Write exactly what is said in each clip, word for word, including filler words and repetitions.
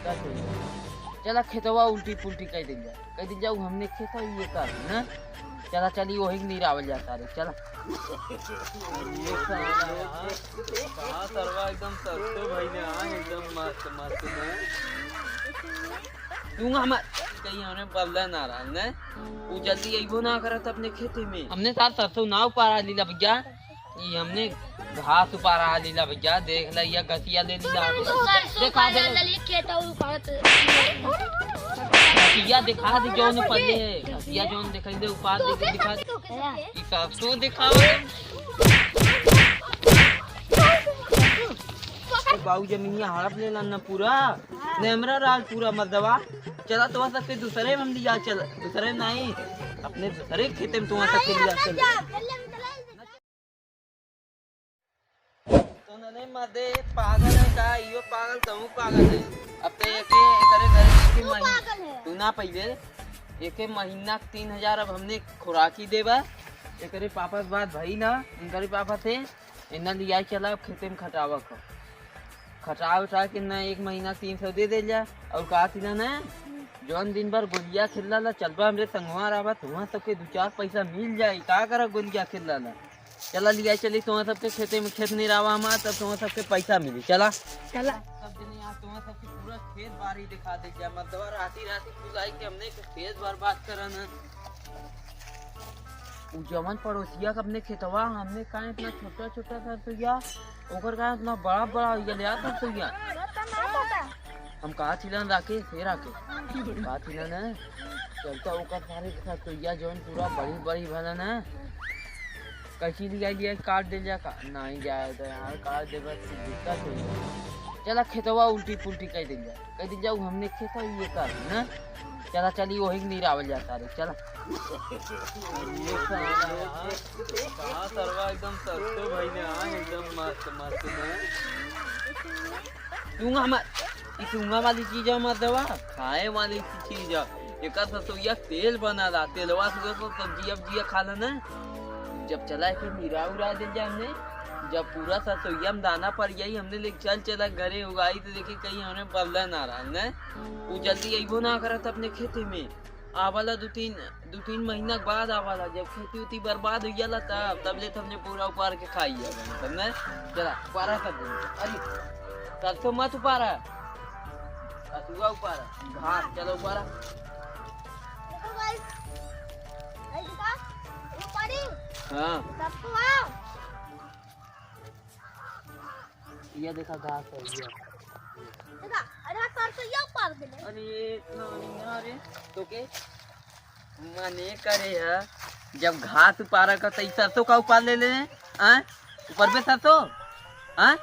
चला खेतवा उल्टी पुल्टी कइ दिल जाए, कइ दिल जाए हमने खेत है ये कर ना। चला चली वही के निरावल जाता रे, चला। ये साला यार, कहाँ सरवा एकदम सरसों भाई ने, हाँ, एकदम मस्त मस्त ने। तू हमार कहीं हमने बदला ना रहा ने, वो जल्दी अइबो ना करत अपने खेते में। हमने सार सरसों ना उपारा लीला भैया, ई हमने घास उपारा लीला भैया, देख ले, ये घसिया ले लीला। सरसों देखा उपारा दे। ले, खेत और उपारत। घसिया दिखा दे, जौन पहले है। घसिया जौन दिखाई दे, उपार दे, दिखा दे। ई सरसों दिखाओ। ए, बाऊ जमीनिया हड़प लेला न पूरा। नेमरा राज पूरा मर्दवा। चला तो सबके दूसरे में हम लिया चल, दूसरे नहीं, अपने दूसरे खेते में तुम सबके लिया चल। तो नने मर्दे पागल है का? इहो पागल, तहूँ पागल है। अब तो एके, एकरे घरे एके तू महीना, पागल है। तू ना पहिले, एके महीना के तीन हजार अब हमने खुराकी देबा। एकरे पापा से बात भई ना, इनकरे पापा से, इन्ना लिया चला अब खेते में खटावा को। खटा उठा के ना एक महीना तीन सौ दे दे जा। और कहा थी ना, ना, जौन दिन भर गोलिया खेलला ला, चलबा हमरे संगवा रहबा, तुहाँ सबके दू चार पैसा मिल जाई। का करा गोलिया खेलला ला? चला लिया चली, तुहाँ सबके खेते में खेत निरावा हमार, तब तुहाँ सबके पैसा मिली। चला। चला। सब दिन यहाँ तुहाँ सबके पूरा खेत बाड़ी दिखा दे जा। मर्दवा राती राती कुल आई के हमने के खेत बर्बाद करन है। उ जवन पड़ोसिया के अपने खेतवा, हमने कहा इतना छोटा छोटा सरसोइया, ओकर कहा इतना बड़ा बड़ा हो गया यार सरसोइया। हम कहा थी ना राकेश, हे राकेश, कहा थी ना ना, चलता ओकर सारे सरसोइया जवन पूरा बड़ी बड़ी भला ना, कैसी लिया लिया काट दे जा का? नहीं जाए तो यार, काट दे बस दिक्कत हो जाए। चला खेतवा उल्टी पुल्टी कह दे जा। कह दी जाऊ हमने खेत है ये कर ना। चला चली वही के निरावल जाता रे, चला। ये साला यार, कहाँ सरवा एकदम सरसों भाई ने, हाँ, एकदम मस्त मस्त ने। चूंगा हमार, ई चूंगा वाली चीज है मर्दवा, खाए वाली चीज है। एकर सरसोइया तेल बनाला, तेलवा से तो सब्जिया उब्जिया खा लेना। जब चला के निरा उरा दे जा हमने, जब पूरा सरसोइया में दाना पड़ जाई, हमने ले चल चला घरे उगाई तो देखी कहीं हमने बदला ना रहा ने। उ जल्दी अइबो ना करत अपने खेते में। आवाला दो तीन, दो तीन महीना के बाद आवाला, जब खेती उती बर्बाद हो जाला तब, तब ले तो हमने पूरा उपार के खाई है हमने। चला उपारा सब। अरे सरसों मत उपारा, कसुआ उपारा, घास चलो उपारा। देखो guys, ऐसे का? वो पानी? हाँ। सबको आओ। ये देखा घास है, ये। देखा, अरे सरसों ये उपार देले। अरे, इतना नहीं आ रे, तो के? मने करे है, जब घास उपारा का, तो ई सरसों का उपार ले ले, आय? ऊपर पे सरसों, आय?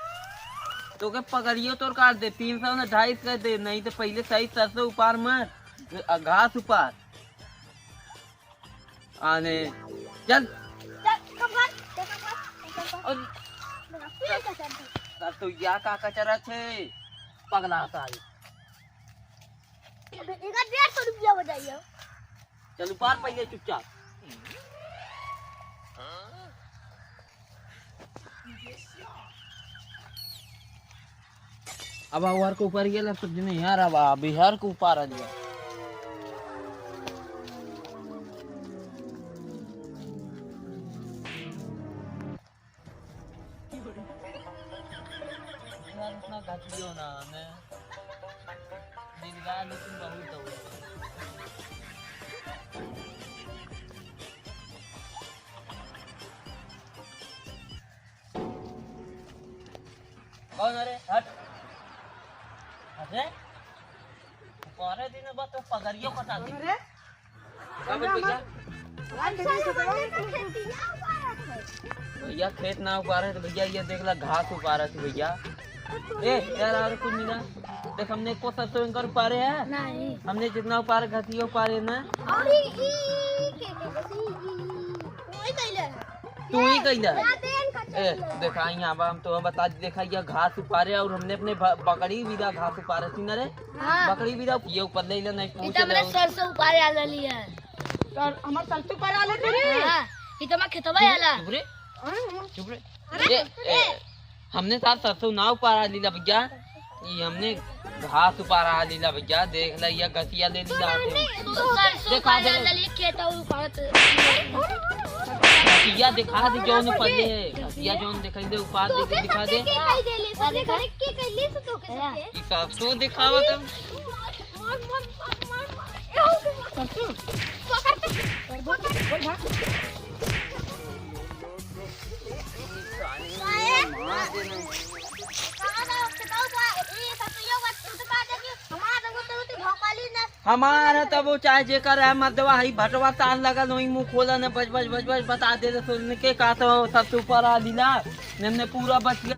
तो के पकड़ियो तोर काट दे, तीन सौ ना ढाई सौ दे, नहीं तो पहले सही सरसों उपार मत, घ-, घास उपार। आने, चल। चल, कम कर, चल, कम कर, कम कर। और देखा, फिर का चल। सरसों या का कचरा छे, पगला सारी। इधर डेढ़ सौ रुपया हो जाइए। चल उपार पहले चुपचाप। अब आवर के ऊपर ये लग सब जने यार, अब बिहार के ऊपर आ गया। यार, उतना घटियो ना, ने। दिलगा लेकिन बहुत हो। कौन है रे? हट। हट रे। बारह दिन बाद तो पगड़ियों कटा दे। अरे? का भइल भैया? भैया, खेत ना उपारे तो भैया, ये देख ला, घास उपारत है भैया। ए, यार, और कुछ नहीं ना। देख, हमने एको सरसों इनकर उपारे है। नहीं। हमने जितना उपारे, घसिया उपारे ना। और ई, ई, ई, के, के, के, ई, ई, ई। वही कैले है। तू ही कैले है। ए, देखा, यहाँ बा, हम तो बता दी, देखा, ये घास उपारे और हमने अपने ब-, बकरी भी दा घास उपारे थी ना रे। हाँ। बकरी भी दा, ये ऊपर ले ले, नहीं पूछ इतना ले। सरसों उपारे आ गली है। सर, हमार सरसों उपारे आ लेते रे। हाँ, ये तो मैं खेतवा आला। चुप रे। हाँ, हाँ। चुप रे। अरे, ए, ए, हमने सार सरसों ना उपारा लीला भैया। ई हमने घास उपारा लीला भैया, देख ला, या गसिया ले लीला हमने। सरसों देखा दे। खेत उपारत। गसिया दिखा दे जौन पहले, गसिया जौन दिखाई दे, उपार दे, दिखा दे। के कह देले, तोरे घरे के कहली से तोके सबके। ई सरसों दिखावा तब। मार, मार, मार, मार, मार। पकड़, पकड़, पकड़, भाग। हमार है तब वो चाहे जेकर है मर्दवा, हई भटवा तान लगल, वही मुँह खोला न, बज, बज, बज, बज, बता दे, सुन के का तो सब से ऊपर आ लीला, हमने पूरा बच गया।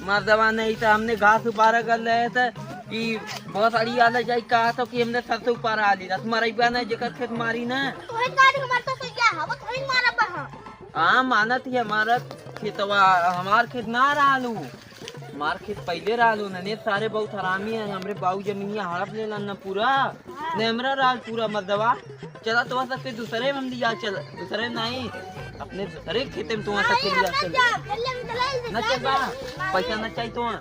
मर्दवा नहीं तो हमने घास उपारा कर ले तो कि बहुत अड़ी आला जाई, कहा तो कि हमने सब से ऊपर आ लीला, तुम्हारा इबा नहीं जेकर खेत मारी ना। तोहे गाड़ी हमार तो सैया है, वो थोड़ी मारा बा हम। हाँ, मानत ही हमारा खेतवा, हमार खेत ना रहलू, हमार खेत पहले रहलू, नने सारे बहुत हरामी है, हमरे बाऊ जमीनिया हड़प लेलन न पूरा, ने हमरा रहल पूरा मर्दवा। चला तो सबके दूसरे में हम लिया, चल, दूसरे नहीं, अपने दूसरे खेते में तुम सबके लिया, चल। न चल बा, पैसा न चाहिए तो।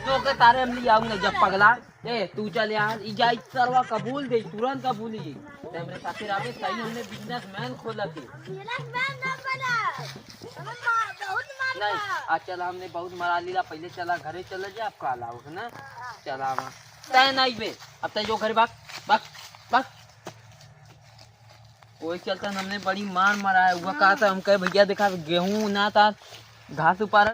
तो के तारे हम लिया आऊंगा जब पगला। ए, तू चल यार, ई जाई सरवा कबूल दे, तुरंत कबूल ही। ते हमरे साथे रहबे, सही हमने businessman खोला के। Businessman ना बना। हमें मार, बहुत मार नहीं, बा। आ चल, हमने बहुत मरा लीला, पहले चला घरे चला जा, अब काल आओ, है ना? हाँ। चला वहाँ। तय नहीं बे, अब तय जो घरे भाग, भाग, भाग। कोई चलता हमने बड़ी मार मरा है, वो कहा था, हम कहे, "भैया देखा, गेहूं ना था, घास उपारा।"